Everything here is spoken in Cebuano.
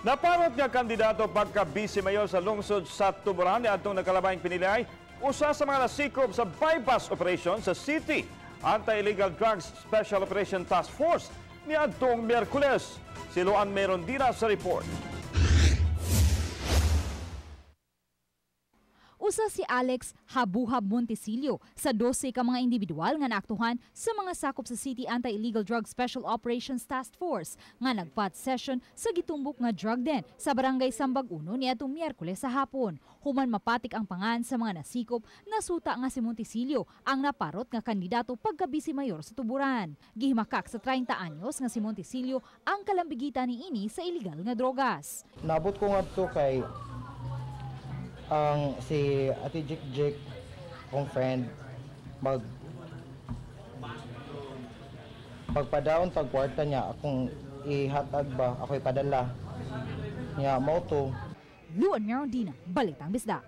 Naparot nga kandidato pagka vice mayor sa lungsod sa Tuburan niadtong nakalabayng pinili, usa sa mga nasikop sa bypass operation sa City Anti-Illegal Drugs Special Operation Task Force niadtong Miyerkules. Si Luan Merondina sa report. Usa si Alex Habuhab Montecillo sa 12 ka mga individual nga naaktuhan sa mga sakop sa City Anti-Illegal Drug Special Operations Task Force nga nagpat session sa gitumbok nga drug den sa Barangay Sambag 1 niadtong Miyerkules sa hapon. Human mapatik ang pangan sa mga nasikop, nasuta nga si Montecillo ang naparot nga kandidato pagka-vice mayor sa Tuburan. Gihimakak sa 30 anyos nga si Montecillo ang kalambigitan niini sa illegal nga drogas. Nabot ko ngadto kay ang si Ate Jik Jik, akong friend, magpadaon tag kwarta niya, akong ihatag ba, ako ipadala niya, mao to. Luan Merondina, Balitang Bisdak.